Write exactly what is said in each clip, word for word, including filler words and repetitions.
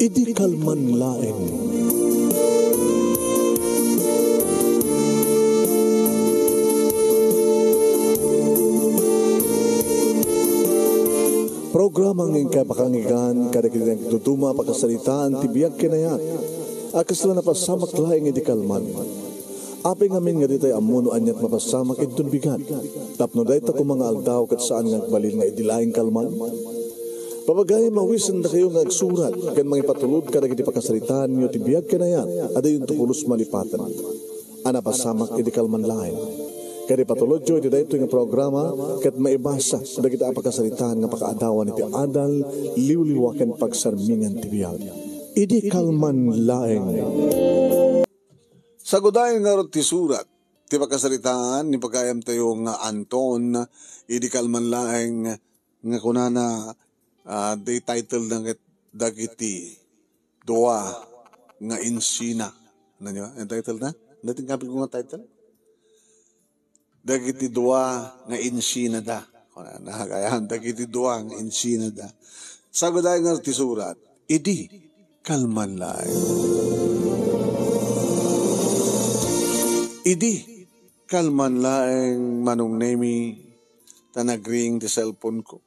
Idi kalman laeng. Programa nga inkay pakangigan kadagiti nagduduma a pakasaritaan ti biag ken ayat a kasla napasamak laeng idi kalman. Apay ngamin nga ditay ammo no aniat mapasamak inton bigat, tapno dayta koma nga aldaw ket saan nga agbalin nga idi laeng kalman? Pabagayam, mawisendakayo nga agsurat ken mangipatulod kadagiti pakasaritaanyo ti biag ken ayat a diyonto pulos malipaten a napasamak idi kalman laeng. Ket ipatulodyo iti daytoy nga programa ket maibasa dagiti a pakasaritaan nga pakaadawan iti adal, liwliwa ken pagsarmingan ti biag. Idi kalman laeng. Sagudayen ngarud ti surat ti pakasaritaan ni pagayamtayo nga Anton idi kalman laeng nga kunana, ah, di title na ket dagiti dua nga insina. Ano niyo? Ang title na? Dating kapit ko nga title? Dagiti dua nga insinada. Kunana, kaya dagiti dua nga insinada. Sagudayen nga ti surat, idi kalman laeng. Idi kalman laeng, Manong Nemi, ta nagring ti cellphone ko.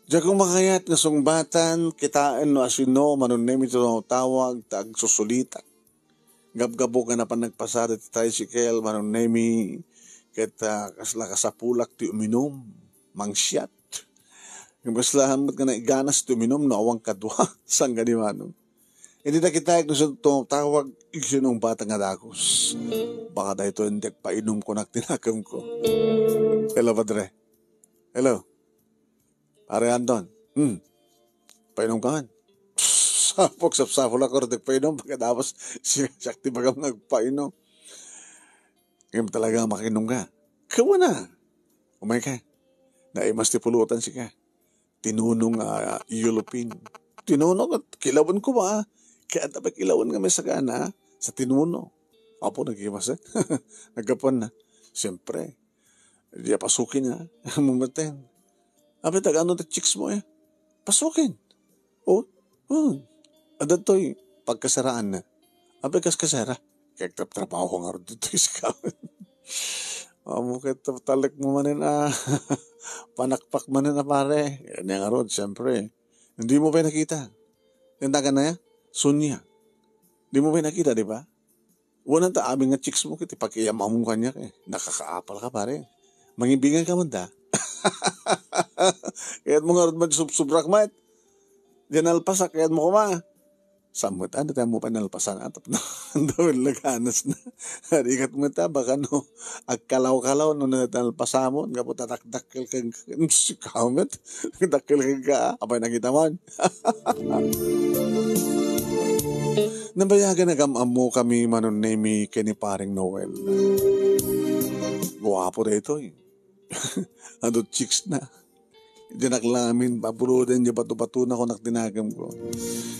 Diak makayat nga sungbatan, kitaen no asino, Manong Nemi, ti tumawtawag, ta agsusulitak. Gabgabok nga napan nagpasada ti tricycle, Manong Nemi, ket, ah, kasla kasapulak ti uminum, mangsiat. Ngem kasla met nga naiganas ti uminum no awan kadua, saan kadi, Manong? Idi nakitaek no sino tumawtawag, isu ti sungbatan nga dagus. Baka daytoy ti agpainum, kunak ti nakemko. Hello, Padre. Hello. Pare Anton. Hmm. Painom ka man. Sapok, sapsapol ako, di agpainom. Pagkatapos, siya, siya ti bagam nga agpainom. Ngem talaga makinom ka. Kawa na. Umay ka. Naimas ti pulutan sika. Tinuno nga yulupin. Tinuno nga kilawan ko ba? Kaya dapat kilawan nga may sagana sa tinuno. Apo, nagimas eh. Nagkapuan na. Siyempre. Di pasukin na. Mamaten. Apay, taga ano ti chicks mo eh? Pasukin. Oh, oh. Adda toy pagkasaraan na. Apay, kas kasara. Kaya trabaho nga rin dito is ka. Amo kay talek mo manen a panakpak manen a pare. Yan nga ron, siyempre. Hindi mo pa nakita. Yung taga na yan? Sunya. Hindi mo pa nakita, di ba? Wala ta amin nga chicks mo, kiti pakiamamong kanya, eh. Nakakaapal ka, pare. Mangibingan ka man da. Kayat mo nga ron magsubsubrak, mat. Diyan alpasak, kayat mo kuma. Samot, ano tayo mo pa nalpasan? Atap na, ang dawil naghanas na. Harigat mo ta, baka no, agkalaw-kalaw, no, nalpasamon, nga po tatakdakkel kang, si Kamet, takdakkel kang ka, apay nakita mo? Nabayagan agam-ammo kami, Manong Nemi, ken ni Pareng Noel. Guwapo daytoy. Adu chicks na. Diyan aklamin, paburoden, diyan bato-bato na ko naktinagam ko.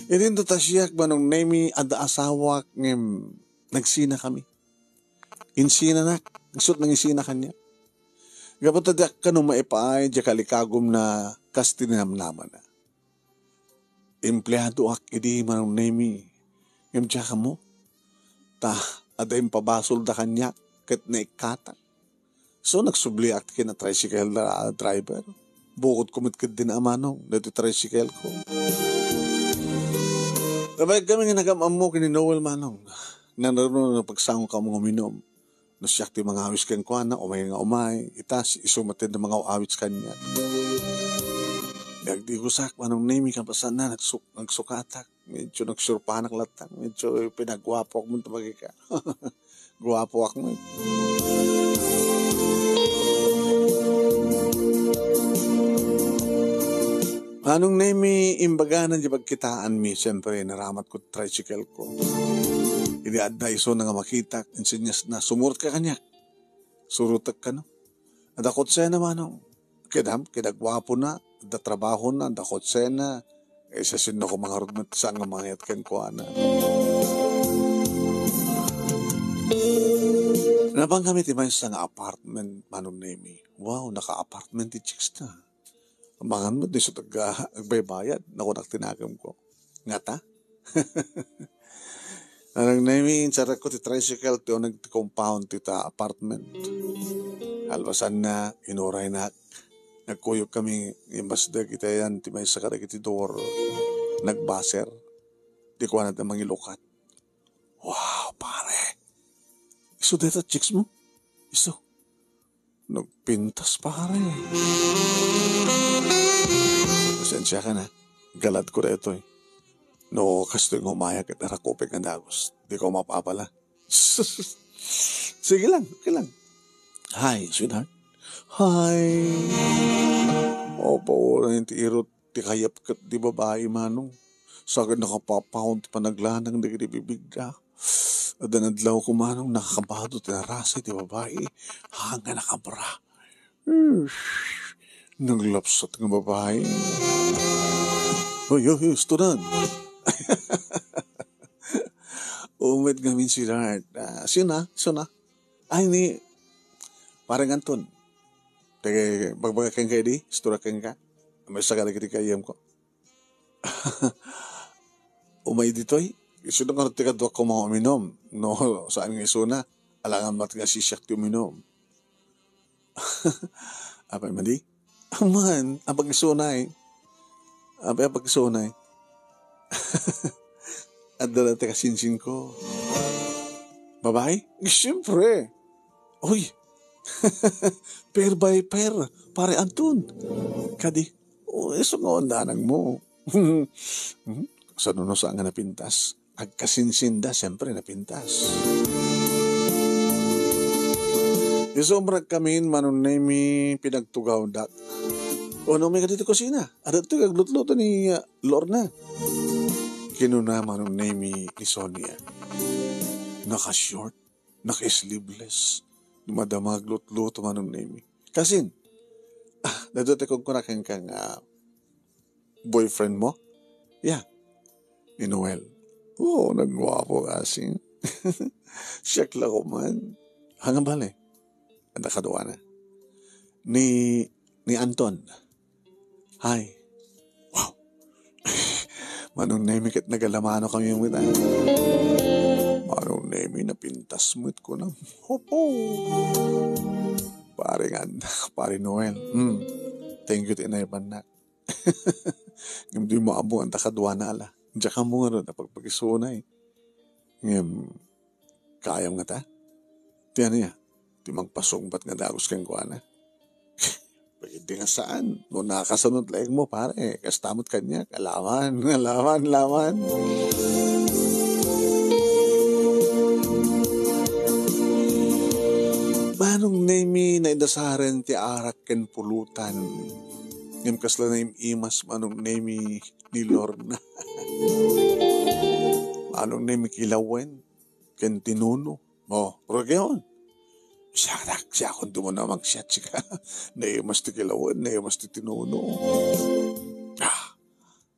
Idin to ta siak, Manong Nemi, adda asawak, ngem nagsina kami. Insina nak, isut nang insina kanya. Gapu ta diak kano maipaay, diak kalikagum na kas tinamnamana. Empleadoak idi, Manong Nemi. Ngem diak ammo. Ta, adda impabasolda kaniak ket naikkatak. So, nagsubliak ti kina tricycle da-, driver. Bukod ko met ket din a Manong, dati tricycle ko. Nabayag kami nga nagam-ammo ken ni Noel, Manong. Nanarno na pagsango ka mga uminom. No siak ti mangawis kenkuana, umay nga umay, ita, si-, isu met ti mangawis kaniak. Nagdigusak, Manong Nemi, kapasan na, nagsuk-, nagsukatak. Medyo nagsurpanak latta. Medyo pinagguapoak man tabagi ka. Guapoak man. Manong Nemi, imbagana di pagkitaanmi, siyempre, naramat ko tricycle ko. Idi adda isu na nga makitak, insinyas na, sumurot ka kaniak. Surutek kano. Adda kotsena, Manong. Kidam, kidagwapo na, adda trabaho na, adda kotsena. Eh, sa sino ko mangarod met saan nga mangayat kenkuana. Napan kami ti maysa nga apartment, Manong Nemi. Wow, naka-apartment ti chicks na. Amangan met, di sa taga, agbaybayad, nakunak tinagam ko. Ngata? Manong Nemi, insarrekko ti tricycle ti uneg ti compound ti ta apartment. Kalpasanna, inuraynak. Nagkuyokkami, imbasdek iti ayan ti maysa kadagiti door. Nagbaser. Ti kuana ti mangilukat. "Wow, pare! Isu dayta chicks mo? Isu?" Nagpintas, pare. Pasensya ka na. Galatko daytoy. No, kastoy nga umaya ket arakupek nga dagus. Di ko mapapala. Sige lang, okay lang. "Hi, sweetheart." "Hi." Opo, wala ti irot ti kayap ket di babai, manong. Sagad nakapapaon ti panaglanang dagiti bibigda. Addan adlaw ko, manong, nakakabado ti narasay ti babai. Hanga nakabra. Ush, naglapsat nga babai. "Hoy, hoy, hoy, student." Umet ngamin si Lord. Ah, sino? Sino? Ay, ni Pareng Anton. Tege, bagbaga kenka idi, istorya kenka. Maysa kadagiti gayyemko. Umay ditoy, sino nga ti kaduak ko mga uminom? No, saan nga isuna? Alangan mat nga sisiak ti uminom. Apay madi? Aman, apag isunay. Apay apag isunay. Adda dati kasinsin ko. Babae? Siyempre. Uy. Pair by pair. Pare Anton. Kadi, oh, isu nga undanag mo. Hmm? Saan no saan nga napintas? Agkasinsinda, siyempre, napintas. Isumrek kamin, Manong Nemi, pinagtugawdak. O, no, may kadito kusina. Adda ti kaglutluto ni, ah, Lorna. Kinuna Manong Nemi ni Sonia. Naka-short, naka-sleeveless. Dumadamag lutluto Manong Nemi. Kasin, ah, daytoy ti kunkuna kenka nga boyfriend mo? Yeah. Ni Noel. Oo, nagguapo, kasin. Siak la ko man. Hanga bale. Adda kaduana. Ni, ni Anton. Hi. Wow. Manong Nemi ket nagalamano kami met, ah. Manong Nemi, napintas met kunam. Hopo. Pare nga, Pare Noel. Hmm. Thank you ti inaybannak. Ngem di mo ammo anta kaduana ala. Diak ammo ngarud a pagpakisunay. Ngem, kayam ngata? Ti ania? Ti mangpasungbat nga dagus kenkuana? Pwede nga saan. No nakasanot laeng mo, pare. Kasta met kaniak. Alaman, alaman, alaman. Manong Nemi, naidasaren ti arak ken pulutan. Ngem kasla naim-imas Manong Nemi ni Lorna. Manong Nemi kilawen ken tinuno. Oh, pero gayon. Siak, siakon di mo na mangsiat sika. Naimas ti kilawen, naimas ti tinuno. Ah,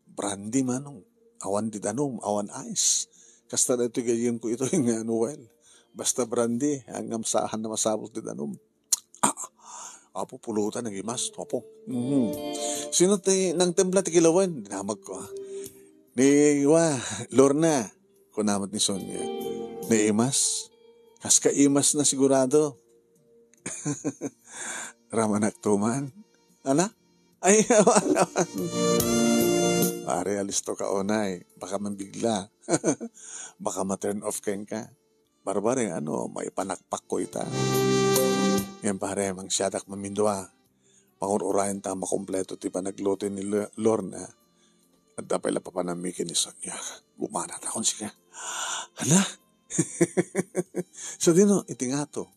brandy manong. Awan ti danum, awan ice. Kasta daytoy gayyem ko ito nga Noel. Basta brandy, hanggang saan na masapul ti danum. Ah, apo, pulutan, nagimas, apo. Mhm. Sino ti nangtempla ti kilawen? Dinamag ko, ah. Ni, wa, Lorna, kuna met ni Sonia. Naimas? Kas kaimas na sigurado. Ramanak tuman. Ala? Ay, awan, awan. Pare, alisto ka unay. Baka mabigla. Baka ma-turn off kenka. Barbare, ano, maipanakpak ko ita. Yan, pare, mangsiatak mamindua. Pangur-urayan ta makompleto ti panagluto ni Lo-, Lorna. Adda pay la papanammi ken ni Sonia. Gumana ta kon sika. Hala? Sadino, iti ngato.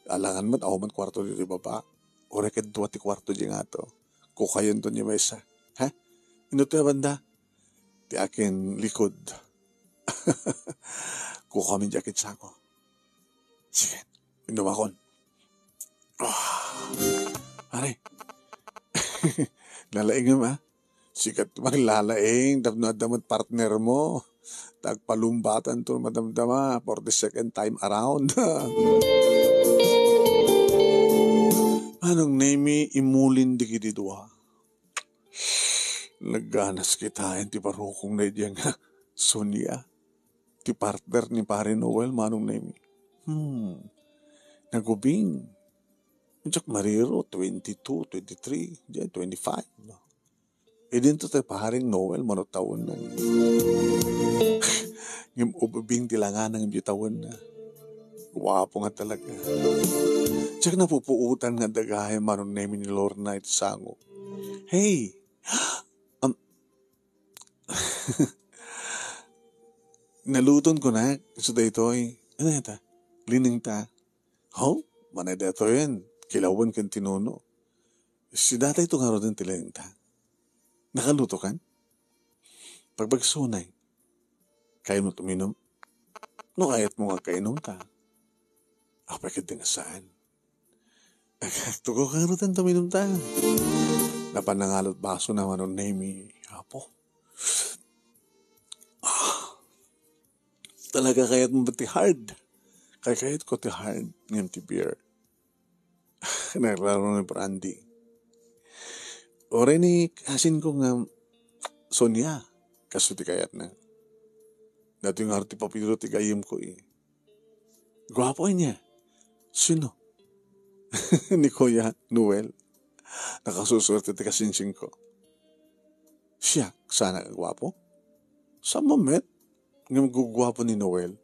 Alangan met, awan met kuarto ditoy baba. Uray ket dua ti kuarto di ngato. Kukayonto ni maysa. Ha? Ino ti banda? Ti akin likod. Kukami di akin sako. Sige, indumakon. Ah, pare. Lalaingem, ah. Sikat maglalaing, tapno adda met partner mo. Tagpalumbatan to madamdama for the second time around. Manong Nemi, imulin dagiti dua. Nagganas kitaen ti barukong daydiay nga Sonia, ti partner ni Pare Noel, Manong Nemi. Hmm, nagubing. Diak mariro, twenty-two, twenty-three, diay twenty-five. Idinto ti Pareng Noel, mano tawenna. Ngem ubing ti langana ngem di tawenna. Guapo nga talaga. Diak napupuotan nga adda gayam, Manong Nemi, ni Lorna iti sango. Hey! Am-, naluton ko na, isu daytoy. Ano yata? Linengta. Ho? Manay daytoyen. Kilawen ken tinuno. Si datay to ngaruden ti linengta. Nakaluto kan? Pagbagsunay. Kayatmo uminum? No kayatmo nga agkainumta. Apay ket di nga saan. Agtugaw ka ngaruden ta uminumta. Napan nangalot basona, Manong Nemi, Apo. Ah, talaga kayatmo ba ti hard? Kaykayatko ti hard ngem ti beer. Naglaro ni Brandy. Uray ni kasinko nga Sonia, kastoy ti kayatna. Datoy ngarud ti papiro ti gayyemko, eh. Guapo ania. Sino? Ni Kuya Noel. Nakasusuerte ti kasinsinko. Siak, saan a guapo? Saan met? Ngem guguapo ni Noel.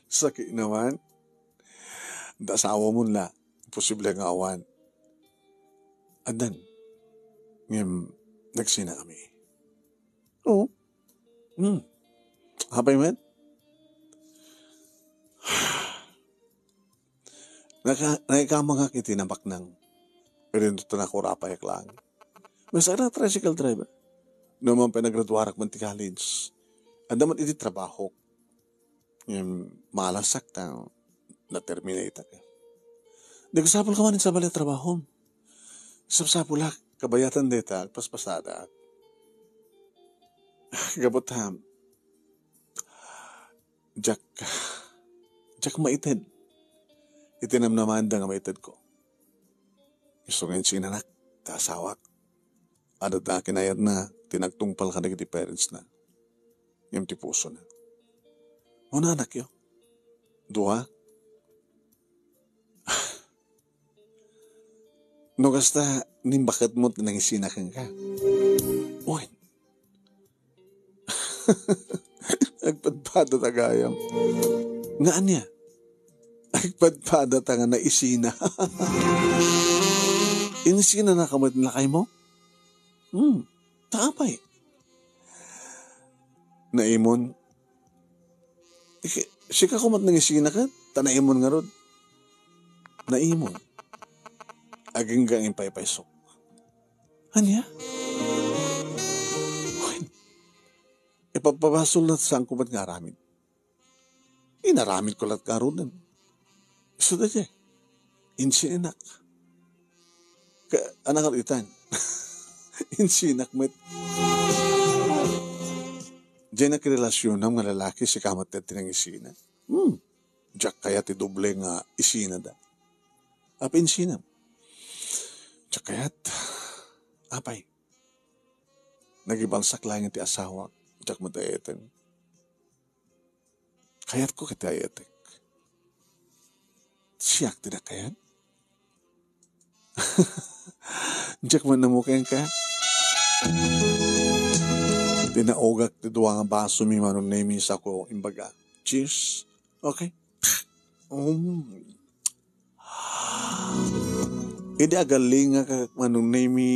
Saki naman. Da asawa mo la. Imposible nga awan. Addan. Ngem, nagsina kami. Oo. Hmm. Apay met? Naka-, naikamangak iti nabaknang. Pero ito na kurapayak lang. Masakit na tricycle driver. Naman pa nagraduarak man ti college. Anda man iti trabaho. Ngem, malasak ta, na-terminate ak. Di kasapul ka man sa bali a trabaho. Sapsapulak, kabayatan deta, agpaspasada. Gabot ham. Diak, diak maited. Iti namnamanda nga maited ko. Isu nga insinanak, ta asawak. Adda kinayatna, ti nagtungpal kadagiti parents na. Ngem ti pusona. Una anakyo. Dua. No kasta, nimbaketmo ti nangisina kenka. Uy. Agpadpada ta gayam. Nga ania? Agpadpada ta nga naisina. Insinanaka met lakaymo? Hmm. Ta apay? Naimon. Ike-, sika koma ti nangisina ket, ta naimon ngarud. Naimon. Agingga nga impaypaysok. Ania? Wen, ipapabasol na saan ko met nga aramid. Inaramid ko la't ngaruden. Isu daydiay. Insinanak. Ka, anak itan. Insinak met. Diay nakirelasyonam nga lalaki, sika met ti nangisina. Hmm. Diak kayat ti doble nga isinada. Apay insinam? Diak kayat. Apay. Nagibalsak laeng ti asawak. Diak met ayayten. Kayatko ket ti ayatek. Siak ti nakayat. Diak man namuken ka. Tinaugak ti dua nga baso mi Manong Nemi, sako imbaga, "Cheers." Okay. Um. Idi agalingak Manong Nemi,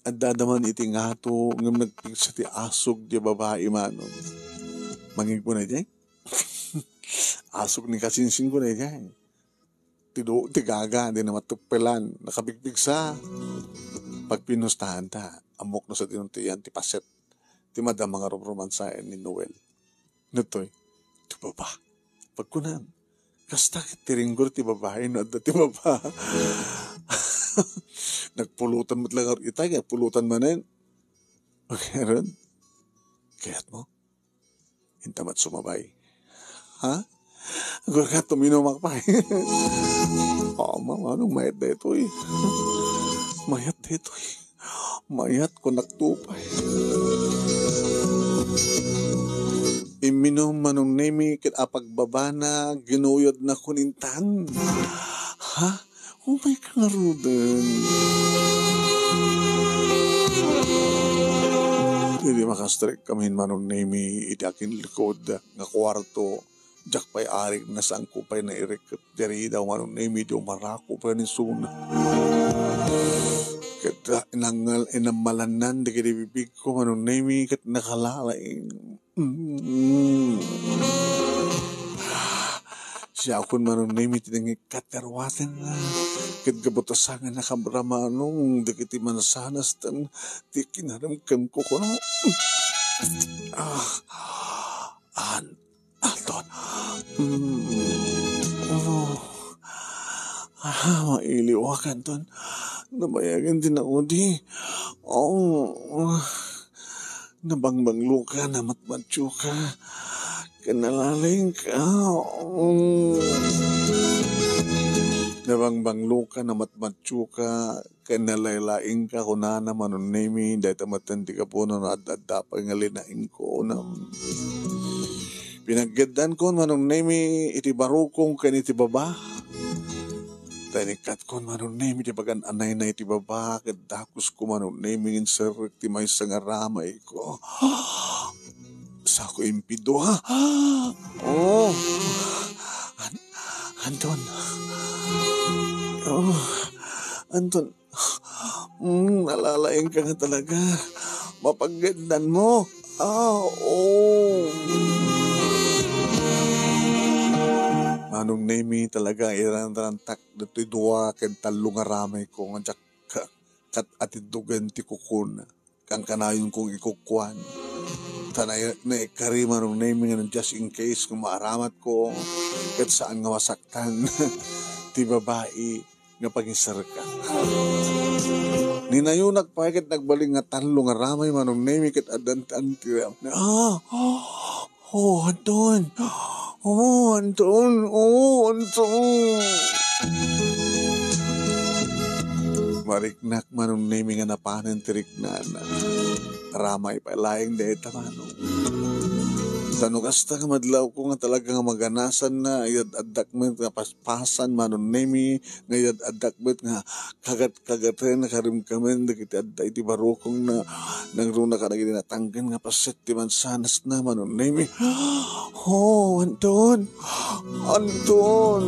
addada man iti ngato, ngem nagpigsa ti asog ti babai, Manong. Mangigko na diay. Asog ni kasinsin ko na diay. Ti do-, ti gaga, di na matuppelan, nakapigpigsa. Pagpinustahan ta, ammok no sa dinuntian ti paset. Ti madama nga rumromansaen ni Noel. Datoy, ti baba. Pagkunam, kasta ket ti ringgor ti babai no adda ti baba. Nagpulutan met la ngarud itay, nagpulutan manen. Okay, ron. Kayat mo? Inta met sumabay. Ha? Agurgat tuminumak pay. Oo, mama, anong mayat daytoy? Mayat daytoy. Mayat, kunakto pay. Imminum Manong Nemi ket apagbabana, ginuyodna kunintan. Ha? Umay ka ngaruden. Idi makastrek kami Manong Nemi iti akinlikod nga kuarto, diak pay arigna, saanko pay nairikep. Diri daw Manong Nemi, di umarako pay ni suna. Ket, ah, inangal, inammalannan dagiti bibigko Manong Nemi, ket nakalalaing. Mm. Siakon Manong Nemi ti nangikkat ti aruatenna. Ket gapu ta saan nga nakabra Manong dagiti mansanas tan ti kinaremkemko kuno. Ah, an-, Anton. Mm. Oh. Ah, mailiwak, Anton. Nabayagen ti naudi. Oh. Nabangbangloka, namatmatioka. Ken nalalaingka. Mm. Nabangbangloka, namatmatioka. Ken nalalaingka, kunana Manong Nemi, dayta metten ti gapuna no ad-adda pay nga linaingko, kunam. Pinaggeddaankon Manong Nemi iti barukong ken iti baba. Ta inikkatkon Manong Nemi ti pagan-anayna iti baba, ket dakusko Manong Nemi ngin serrek ti maysa nga ramayko. Saanko impidua. Oh. An-, Anton. Oh. Anton. Mm, nalalaingka nga talaga. Mapaggeddaan mo. Ah, oh. Manong Nemi, talaga, iranrantak ditoy dua ken tallo nga ramayko nga diak ka-, kat-atiddogen ti kukuna. Kankanayon kong ikukuan. Ta na-, naikari Manong Nemi nga just in case kung maaramatko, ket saan nga masaktan ti babai nga pangiserka. Ninayonak pay ket nagbalin nga tallo nga ramay Manong Nemi ket addantan ti ram-, ah, Oh, Anton! Oh, Anton! Oh, Anton! Mariknak Manong Nemi nga napanen ti riknana. Ramay pay laeng dayta, Manong. Ta no kasta nga madlawko nga talaga nga maganasanna, iyad-addak met nga paspasan, Manong Nemi, nga iyad-addak met nga kagat-kagaten, karimkamen dagiti adda iti barukongna, nangruna kadagiti natangken nga paset ti mansanasna, Manong Nemi. Oh, Anton! Anton!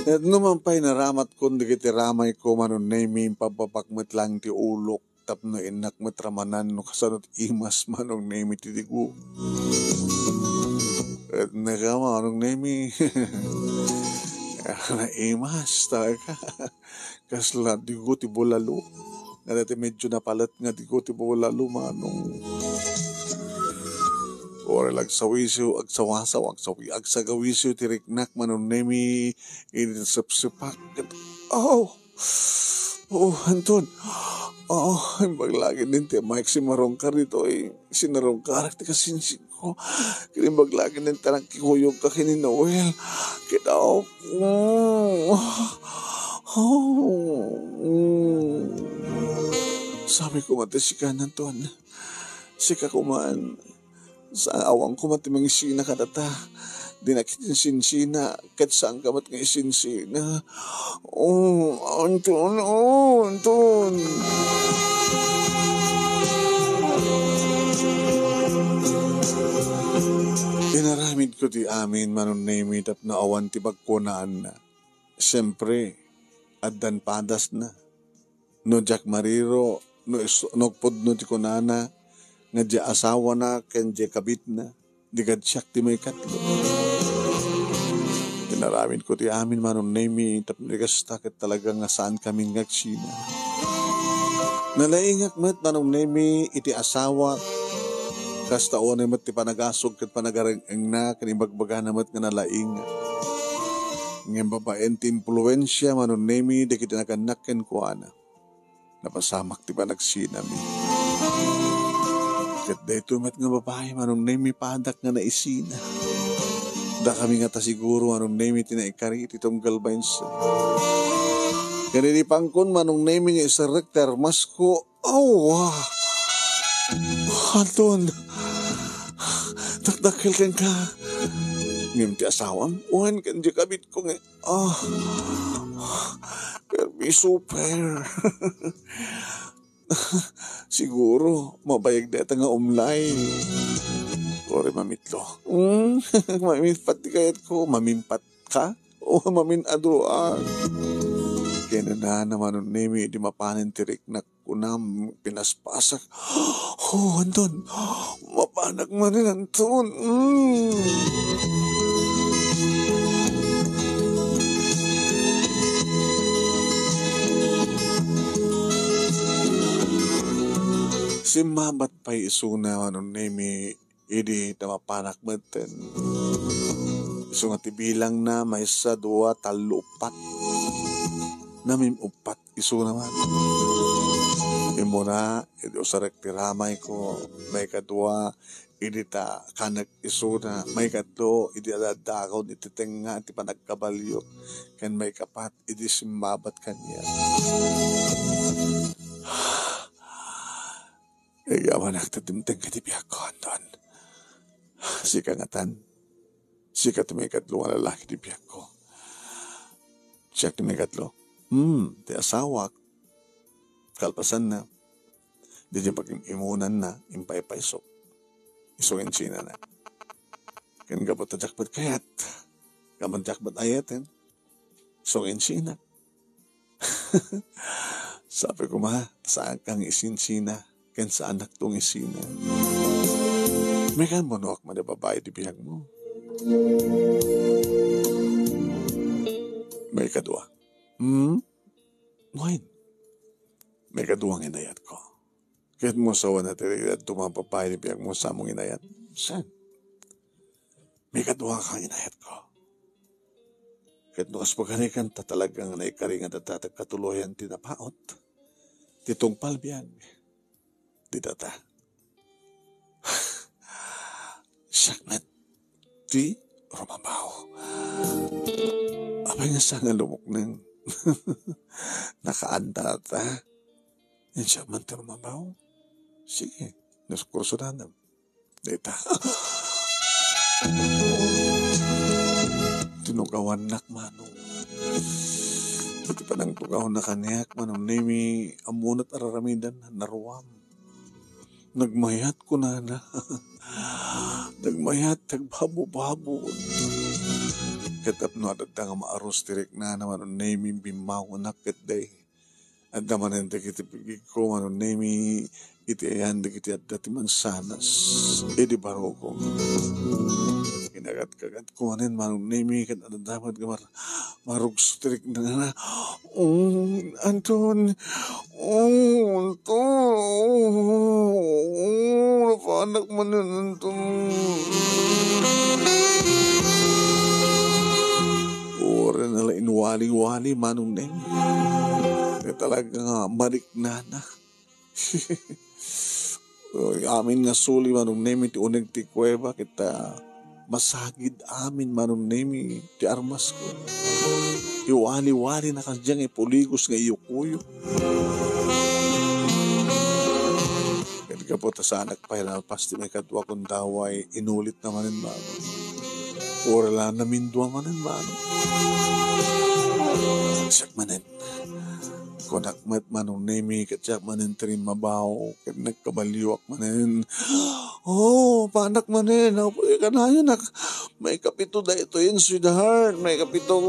Ket no man pay naramatkon dagiti ramayko, Manong Nemi, impabbabak met laeng ti ulok tapno innak met ramanan no kasano ti imas Manong Nemi ti digo. Ket neka, Manong Nemi. Naimas talaga. Kasla digo ti bulalo. Nga dati medyo napalet nga digo ti bulalo, Manong. Uray la agsawisiw, agsawasaw, agsawi-, agsagawisiw ti riknak, Manong Nemi, idi nasepsepak. Oh! Oh, Anton. Oh, imbag laeng ti Mike, sinarungkar ditoy. Sinarungkarak ti kasinsinko. Ket imbag laeng ti nakikuyogka ken ni Noel. Ket, oh, mm, oh, mm. Sabi ko man ti sika, Anton. Sika ko man. Sa awan ko met ti mangisina kadata. Di nakisinsinsina, ket saanka met nga isinsina. Oh, Anton, oh, Anton. Inaramid ko ti amin, Manong Nemi, tapno awan ti pagkunaanna. Siempre, addan padasna. No diak mariro, no is-, no pudno ti kunana, nga diay asawana ken diay kabitna, di kad siak ti maikatlo. Inaramid ko ti amin, Manong Nemi, tapno di kasta ket talaga nga saan kami nga agsina. Nalaingak met, Manong Nemi, iti asawak, kasta unay met ti panagasog ket panagareng-engna, ken ibagbagana met nga nalaingak. Ngem babaen ti impluensia, Manong Nemi, dagiti nagannak kenkuana. Napasamak ti panagsinami. Ket daytoy met nga babai, Manong Nemi, padak nga naisina. Dakami ngata siguro, Manong Nemi, ti naikari iti tunggal bainsa. Ken idi pangkon, Manong Nemi, nga iserrek ti armasko, awa! Anton, dakdakkel kenka. Ngem ti asawam, wen ken di kabitko nga, ah, permi super. Siguro, mabayag dayta nga umlay. Kore mamitlo. Mm, mamimpat ti kayatko. Mamimpat ka? O mamin-aduan? Kinunana, Manong Nemi, idi mapanen ti riknak, kunam, pinaspasak. Oh, Anton! Mapanak manen, Anton! Mm. Simmabat pay isuna, Manong Nemi, idi ta mapanak metten. Isu nga ti bilangna, maysa, dua, tallo, uppat. Namim-uppat isuna man. Immuna, idi usarek ti ramayko, maikadua, idi ta kanek isuna, maikatlo, idi adadakon iti tengnga ti panagkabalio, ken maikapat, idi simmabat kaniak. Igamanak ti dimteng iti biagko, Anton. Sika ngatan. Sika ti maikatlo nga lalaki ti biagko. Siak ti maikatlo. Hmm, ti asawak. Kalpasanna, daydi pagim-imunanna, impaypaysok. Isu nga insinana. Ken gapu ta diak met kayat. Gapu ta diak met ayaten. Isu nga insinak. Sabi ko, ma, saan kang isinsina, ken saanak tong isina. May kan bunuak man a babae di biag mo. May kadua. Hmm? Wen. May kadua nga inayat ko. Ket mo sawan a ti adda nga babae di biag mo sa among inayat. Saan? May kadua kang inayat ko. Ket no kas pagarikan ta talaga nga naikari nga data ti katuloyan ti napaut, ti tungpal biag, ti data. Siak met ti rumabaw. Apay nga saan nga lumukneng? Nakaanda ta. Yan siak man ti rumabaw. Sige, naskursudanam. Dayta. Tinugawannak, Manong. Iti panangtugawna kaniak, Manong Nemi, ammonak a raramidan, naruam. Nagmayat, kunana. Nagmayat, nagbabo-babo. Ket tapno adda nga maarus ti riknana, Manong Nemi, bimmangonak ket day. Adda manen dagiti pigigko, Manong Nemi, iti ayan dagiti adda ti mansanas idi barukong. Kinagat-kagatko manen, Manong Nemi, ket adda met nga mar-, marugso ti riknana. Oh, Anton. Oh, Anton. Oh, napanak manen, Anton. Ura na la inwali-wali, Manong Neng. Nga talaga nga mariknana. Oy, amin nga suli, Manong Nemi, ti uneg ti kuweba, ket, ah, masagid amin, Manong Nemi, ti armasko. Iwali-wali na kadiay nga ipuligos nga iyukuyo. Ket gapu ta saanak pay nalpas ti maikadua kun daway, inulit na manen, Manong. Ura la namindua manen, Manong. Siak manen. Kunak met, Manong Nemi, ket siak manen ti rimmabaw, ket nagkabalioak manen. Oh, panak manen, apoy, kanayonak. Maikapito daytoyen, sweetheart, maikapito.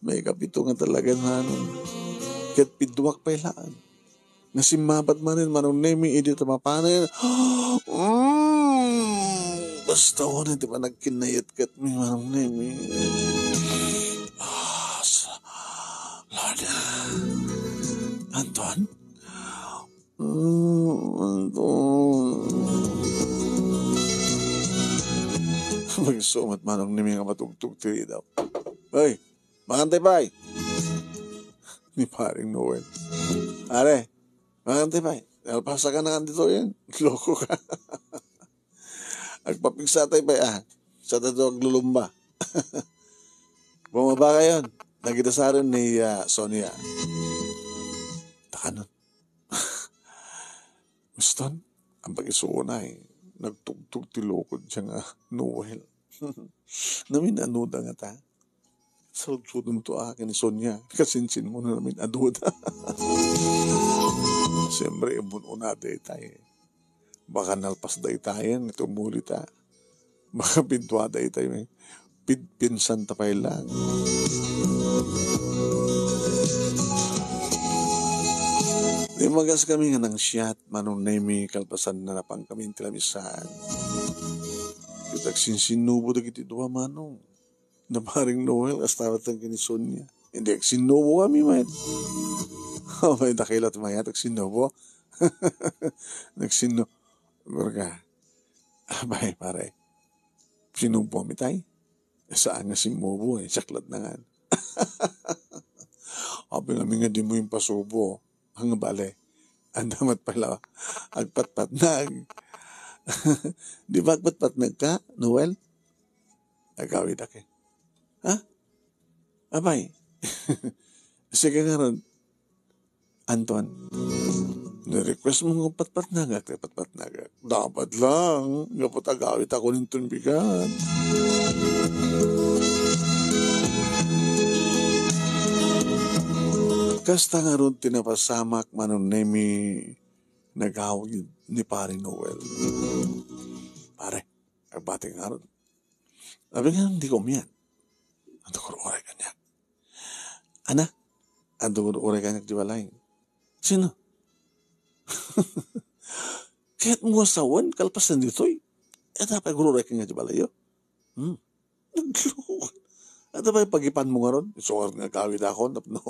Maikapito nga talaga, Manong. Ket piduak pay laeng. Nasimmabat manen, Manong Nemi, idi ta mapanen. Mm, basta wen ti panagkinnayatkatmi, Manong Nemi. Ah, sa-, Lord. Anton? Mm, Anton. Magsumat, Manong Nemi, nga matugtog ti ridaw. Hoy, makantay pay. Ni Paring Noel. Are, makantay pay. Alpasa ka na kanto yan. Loko ka. Agpapigsatay pay, ah. Sa tato aglulumba. Bumaba kayon. Nagidasaren ni, ah, Sonia. Takanon. Muston, ang pag-isuunay, nagtugtog ti lukod siya nga Noel. Namin-anuda ngata. Saludsodem to a, ken ni Sonia, kasinsin mo na namin-anuda. Siyempre, imun-una daytay. Baka nalpas daytayen, ito muli ta. Makapintuada itay, may pid-, pinsan ta pay lang. Di magas kami nga nang siyat, Manong Nemi, kalpasan na napang kami ti lamisaan. Ket agsinsinnubo dagiti dua, Manong. Na Paring Noel, asta met ken ni Sonia. Hindi, agsinnubo kami, met. Abay, dakila ti mayat, agsinnubo. Nagsinno-, Gurga. Abay, pare. Sinubo mi tay? Saan nga simmubo, eh. Siak latnangan. Abi kami nga di mo impasubo. Ang bale. Anda met pala. Agpatpatnag. Di ba agpatpatnag ka, Noel? Agawid aki. Ha? Abay. Sige nga ron. Anton, ni-request mo nga patpatnagak, ti patpatnagak. Dapat lang, gapu ta agawid ako ninton bigat. Kasta ngarud ti napasamak, Manong Nemi, nagawid ni Pare Noel. Pare, agbati ngarud. Abi nga, di ko umian. Anto ko uray kaniak? Ana, adu uray kaniak di balay. Sino? Kaya't mo nga sawen, kalpasan ditoy. Ita pay agururay kaniak di balay, yo. Hmm. Naglukod. Ita pay pagipan mo ngaron. Isu nga agawid ako, tapno.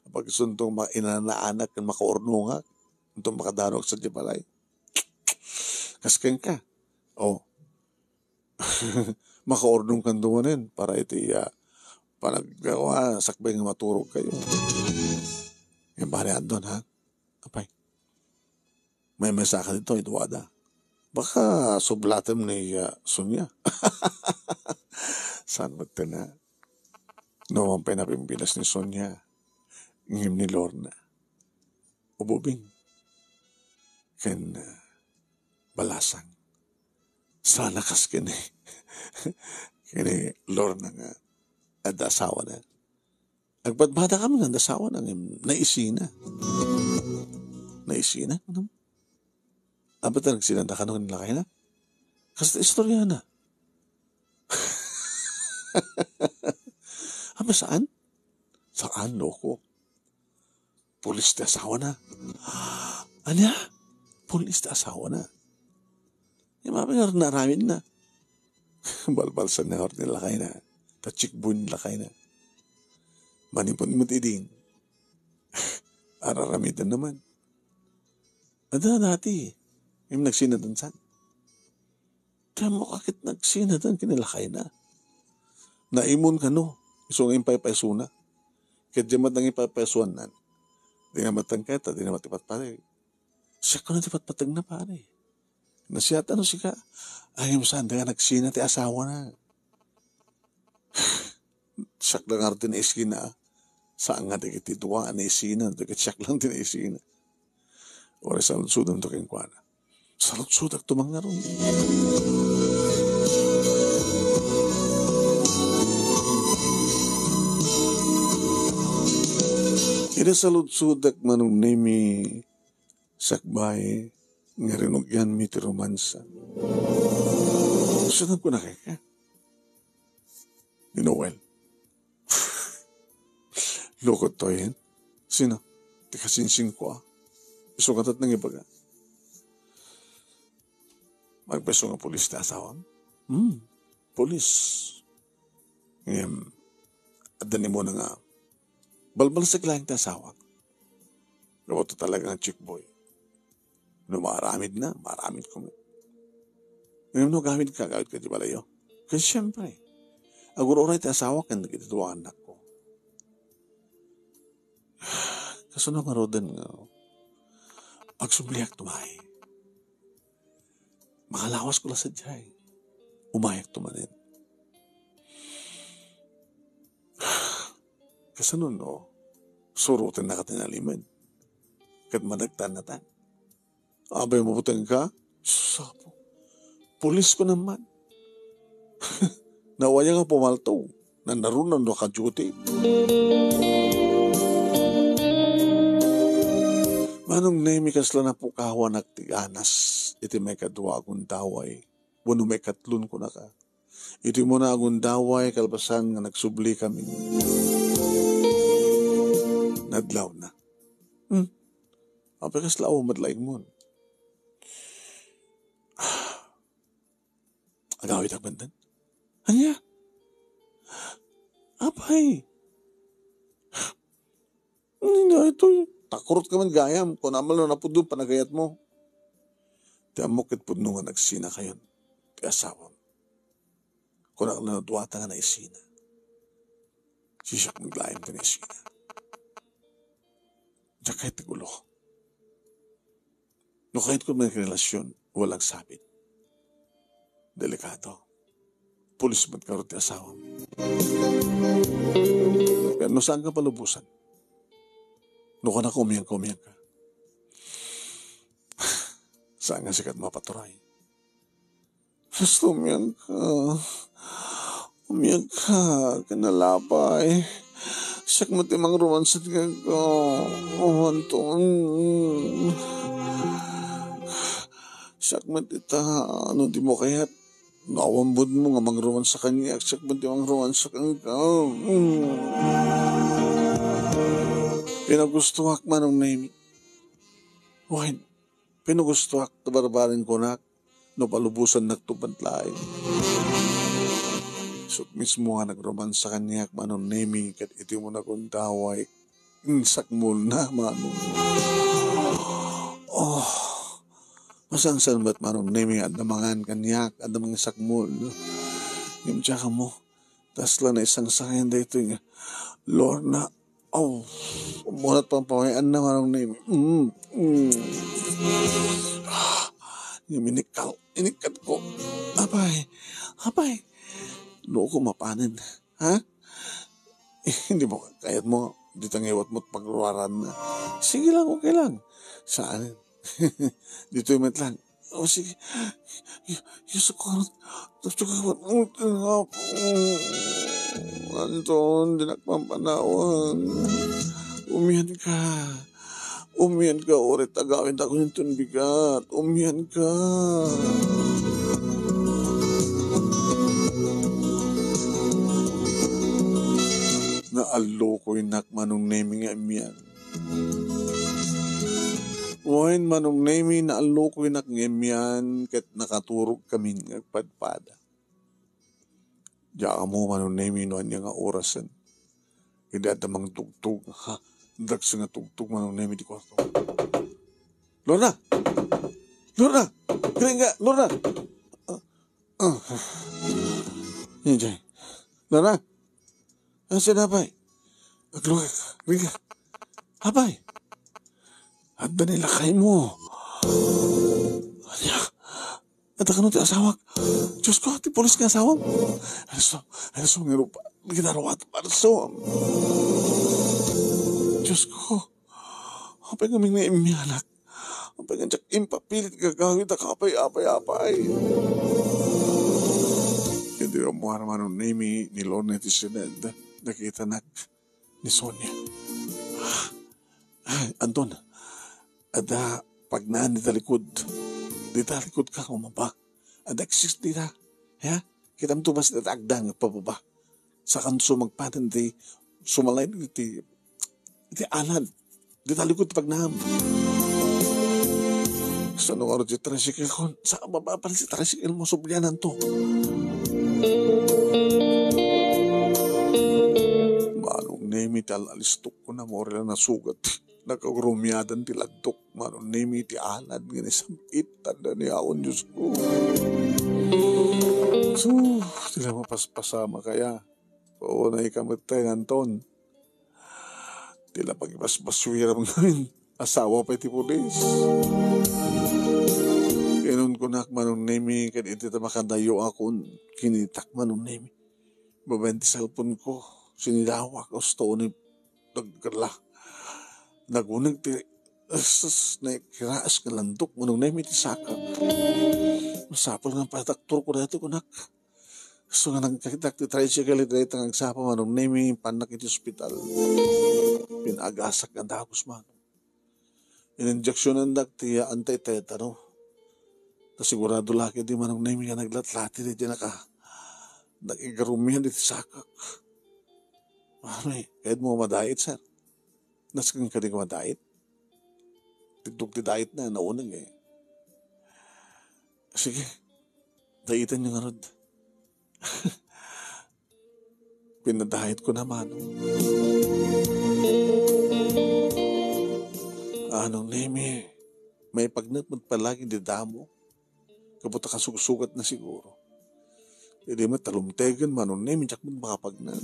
Pag isunto ma-, inanaanak, kan makaurnongak. Itong makadanog sa di balay. Kasken ka. Oh. Makaurnong kan dumanen para iti, ah, panaggawa, sakbay nga maturog kayo. Yung pare Anton, ha? Apay. May mesa ka dito, ito ada. Baka sublatem ni, ah, Sonia. Saan mo tina? No, ang pinapimpinas ni Sonia. Ngem ni Lorna. Ububing. Ken, ah, balasang. Sana kas kini, kini Lorna nga adda asawana. Agpadpada kami nga adda asawana, ngem naisina. Naisina, ano? Apay ta nagsinada kano ken lakayna? Kasta istorya na. Apay saan? Saan, loko? Pulis ti asawana. Ania? Pulis ti asawana. Imapay nga naaramidna. Balbalsan na ni lakayna. Ta chickboy ni lakayna. Manipud met idin. Ar-aramiden naman. Ada dati. Im nagsinadan san. Kaya mo kakit nagsinadan kinalakay na. Naimon kano, isu nga impaypaysona. Ket di met nang impaypaysoan nan. Di na met tangketa, di na met ipatpatay. Siya kano ti patpatag na, pare. Nasiyat ano sika? Ay, saan, nga nagsina ti asawa na. Siak da nga ti naisina. Saan nga dagiti dua a naisina, dagiti siak lang ti naisina. Uray saludsodem to kenkuana. Saludsodak to mangngarud. Ida saludsodak Manong Nemi, sakbay nga rinugianmi ti romansa. Saan ko na kay ka? Ni Noel. Lukot to, eh. Sino? Ti kasinsin ko, ah. Isu katat nang ibaga. Magpeso nga pulis ti asawam? Hmm. Pulis. Ngem, adda ni Mona nga, balbalsag laeng ti asawak. Gapu ta talaga nga chick boy. No maaramid na, maaramid ko met. Ngem no agawid ka, agawid ka di balayo. Kaya siyempre, agur-uray ti asawa ken dagiti dua nga annakko. Kasano ngaruden nga agsumbliak tumae? Makalawasko la sadiay. Umayakto manen. Kasano no? Surotennaka ti nalimed. Ket madagtannatan. Apay, mabutengka? Sus, Apo. Pulis ko naman. Nawaya nga pumalto. Nanaruna no ka-duty. Manong Nemi, kasla napukawanak ti ganas iti maikadua a gundaway. Wenno maikatlon kunaka. Iti umuna a gundaway, kalpasan nga nagsubli kami. Nadlawna. Hmm. Apay, kasla awan met laingmon? Agawidak manen. Ania? Apay. Ania itoy? Takurot ka man gayam. Kunam no napudno panagayatmo. Ti ammok ket pudno nga nagsinakayon ti asawam. Kunak no duata nga naisina. Siak met laeng ti naisina. Diak kayat ti gulo. No kayatko met nga relasyon, walang sabit. Delikado. Pulis met ngarud ti asawam. Pero no saanka palubosan, no kunak, umianka, umianka. Saan nga sikat mapaturay. Basta umianka. Umianka, ken nalabay. Siak met ti mangromansa kenka. O, Anton. Siak met ita, no dimo kayat, no awan budmo nga mangromansa kaniak, siak met ti mangromansa kenka. Mm. Pinagustoak, Manong Nemi. Wen, pinagustoak ta barbareng kunak no palubosannakto met laeng. Siak mismo nga nagromansa kaniak, Manong Nemi, ket iti umuna a gundaway, insakmolna, Manong. Oh, masansan met, Manong Nemi, adda mangan kaniak, adda mangisakmol. Ngem diak ammo, kasla naisangsangen daytoy nga Lorna. Aw, ummunat pay pawianna, Manong Nemi. Mm, mm. Ah, ngem inikkal-, inikkatko. Apay, apay. Nuko mapanen, ha? Hindi mo, kayatmo, dita nga iwatmo ti pagruaranna. Sige lang, okay lang. Saan? Ditoy met lang. O, sige. Y-, Diyos ko, Diyos ko, Anton, dinak pampanawan. Umianka. Umianka, uray ta agawidakon inton bigat. Umianka. Naallokoynak, Manong Nemi, nga imian. Wen, Manong Nemi, naallokoynak nga imian ket nakaturogkamin nga agpadpada. Diak ammo, Manong Nemi, no ania nga orasen. Idi adda mangtugtog, ha? Dagsa nga tugtog, Manong Nemi, ti kuarto. Lorna! Lorna! Kring ka, Lorna! Ah, ah. Lorna! Ania, apay? Agluwak, agluwak. Apay? Adda ni lakaymo. Ania? Adda kano ti asawak? Diyos ko, ti pulis nga asawam. Ay, Diyos ko, ay, Diyos ko, nga rupa. Ginaruat, Diyos ko. Apay ngamin nga imianak? Apay nga diak impapilit nga agawid a kaapay-apay, apay? Idi ammuar, Manong Nemi, ni Lorna iti siyudad, nakitanak ni Sonia. Ay, Anton, adda pagnaan dita likud. Dita likud ka, umaba. Adda exit dita. Ya? Kitam to basta dita agdan nga pababa. Sakanto magpanen ti sumalayen iti, iti alad. Dita likud ti pagnaam. Saan ngarud ti tricycle kon? Sa baba pa ti tricycle mo, sublianan to. Manong Nemi, ti al-alistok ko na, mori la nasugat. Nakarumiadan ti lagtok, Manong Nemi, ti alad nga nisam-it, tanda ni Aon, Diyos ko. Sus, ti la mapaspasama kaya. Oo, naika met tayo, Anton. Ti la pagibasbaswiram ngamin. Asawa pay ti pulis. Inunko Kunak, Manong Nemi, ken iti ta makadayo akon kinitak, Manong Nemi. Babaen ti cellphone ko, sinidawak, usto ni nagkala. Naguneg ti, sus, naikiraas nga landok, Manong Nemi, ti saka. Masapul nga padaktor ko daytoy, kunak. So nga nagkakita ti tricycle, iti dayta nga agsapa, Manong Nemi, pannak iti ospital. Pinagasak nga dagus, Manong. Ininjeksionandak ti anti-tetano. Ta sigurado la ketdi, Manong Nemi, nga naglatlati daydi naka-, nakigarumian iti sakak. Pare, kayatmo madait, sir? Nasken kadi nga madait? Tiddog ti diet na, nauneg eh. Sige, daitan niyo ngarud. Pinadayat ko na, Manong. Manong Nemi, maipagnep met palagi di damo. Kabuta kasugsugat na siguro. Idi met talumtegen, Manong Nemi, diak met makapagnan.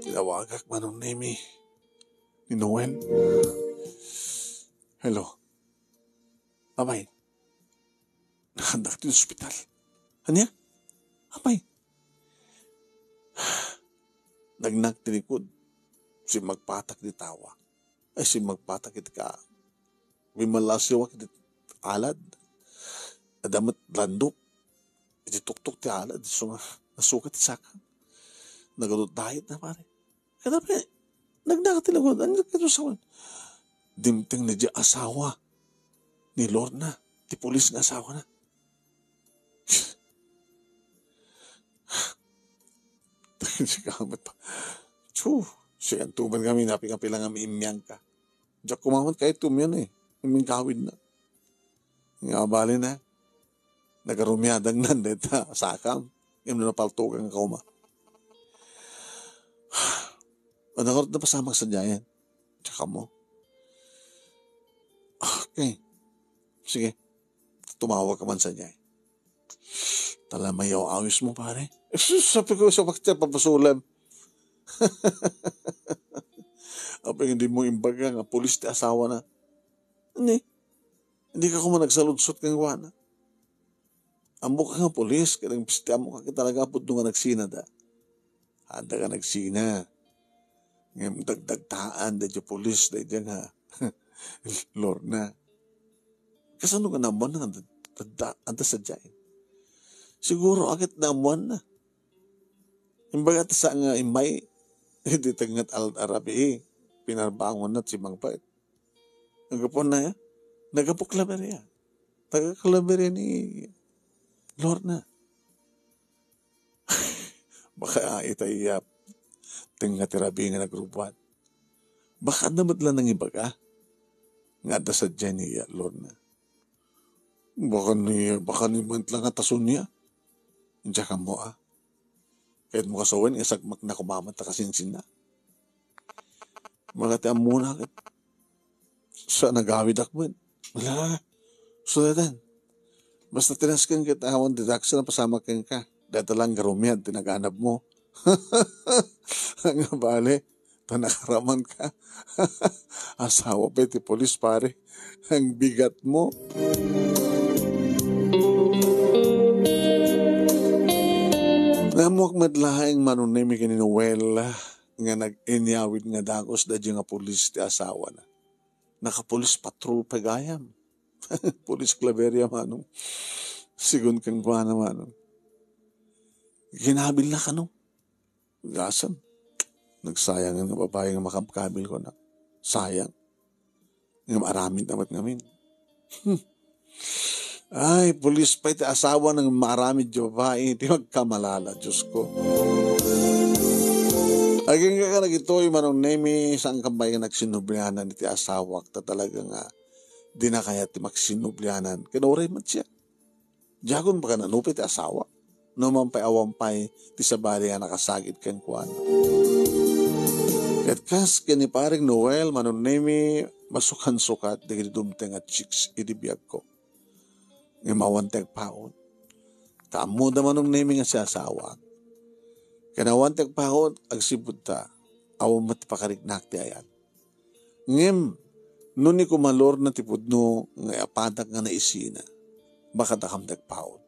Tinawagak, Manong Nemi, ni Noel. Hello. Apay, nakaandak ti ospital. Ania? Apay. Nagnak ti likod. Simmagpatak ti tawa. Ay, simmagpatak iti ka. Bimallasiwak iti alad. Adda met landok. Iti tuktok ti alad. So nga, nasukat ti saka. Nagadut diet na, pare. Kada pa, nagdakati laguan, ano ka to sa, dimteng na di asawa ni Lorna, ti pulis nga asawa na. Dagiti kamat pa. Chu, siya ang tuban kami, napi-, napilang kami imyang ka. Diak kumamat kahit tumyan eh. Iming kawid na. Nga bali na. Nagarumiadang nan deta sakam. Ngem no napaltogan ka kuma. Ano ka napasamak sadiayen? Tsaka mo. Okay. Sige. Tumawag ka man sadiay. Tala mayaw awis mo, pare. Sus, sabi ko, sa bakit papasulem? Apay, hindi mo imbaga nga pulis ti asawa na. Hindi. Hindi ka kuma nagsaludsot kang wana. Ammo ka nga pulis, kadang pisti ammo ka talaga pudno nga nagsina da. Adda ka nagsina. Ngem dagdagtaan da di pulis, da di nga Lorna. Kasano nga naammuan na nga adda, adda sadiay? Siguro, agit naammuan na. Imbaga ta sa nga imay, iti tengnget al-, arabii, pinarbangon na si Mang Pait. Nagapon na ya, nagapok la beri ya. Taga Claveria ni Lorna. Baka ita iya tengnga ti rabii nga nagrubuan. Baka adda met la nangibaga nga adda sadiay ni iya Lorna. Baka ni, baka ni met la nga tason niya. Diak ammo a. Kayat mo kasawen, isagmak na kumamat ta kasinsinna. Magati ammona ket sa nagawidak met. Wala. Sudatan. Basta tinasken ket awan deduction a pasamak kenka. Data lang garumiad ti naganab mo. Nga bale, ta nakaraman ka. Asawa pa iti polis, pare. Ang bigat mo. Naammoak met laeng, Manong Nemi, ken ni Noel nga nag-inyawid nga dagus daydi nga pulis ti asawana. Naka-police patrol pa gayam. Police Claveria, Manong. Sigun kenkuana, Manong. Ginabil na kano. Gasam. Nagsayang nga babae nga makabkabil ko na. Sayang. Nga maaramid na met ngamin. Hmm. Ay, pulis pa iti asawa nga maaramid ti babae, ti magkamalala, Diyos ko. Agingga ka nagitoy, Manong Nemi, saan ka ba yung nagsinublianan iti asawak? Ta talaga nga, di na kaya ti magsinublianan. Kinuray man siya. Diakon baka nanupit ti asawa. No man pay awan pay ti sabali nga nakasagid kenkuana. Ket kas ken ni Pareng Noel, Manong Nemi, masukansukat dagiti dumteng a chicks idi biagko. Ngem awan ti agpaut. Ta ammoda, Manong Nemi, nga siasawak. Ken awan ti agpaut, agsipud ta, awan met ti pakariknak ti ayan. Ngem, No ni kumalorna ti pudno nga apanak nga naisina, baka dakam nagpaut.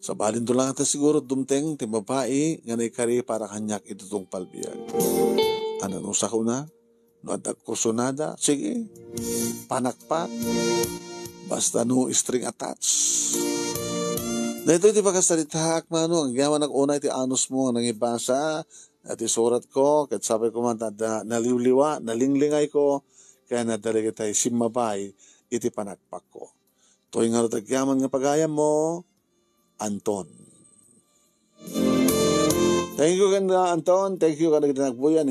Sabali, no la ta siguro dumteng ti babai nga naikari para kaniak iti tungpal biag. Ano no sakuna? No adda kursunada, sige, panakpak. Basta no string attached. Daytoy ti pakasaritaak, Mano, agyaman unay ti anus mo nga nangibasa, iti surat ko, ket sapay ko man ta adda naliwliwa, nalinglingay ko, ken adda dagitay simmabay iti panakpak ko. Toy ngarud agyaman nga pagayam mo, Anton. Thank you kanda, Anton. Thank you kanda, kita nagbuyan.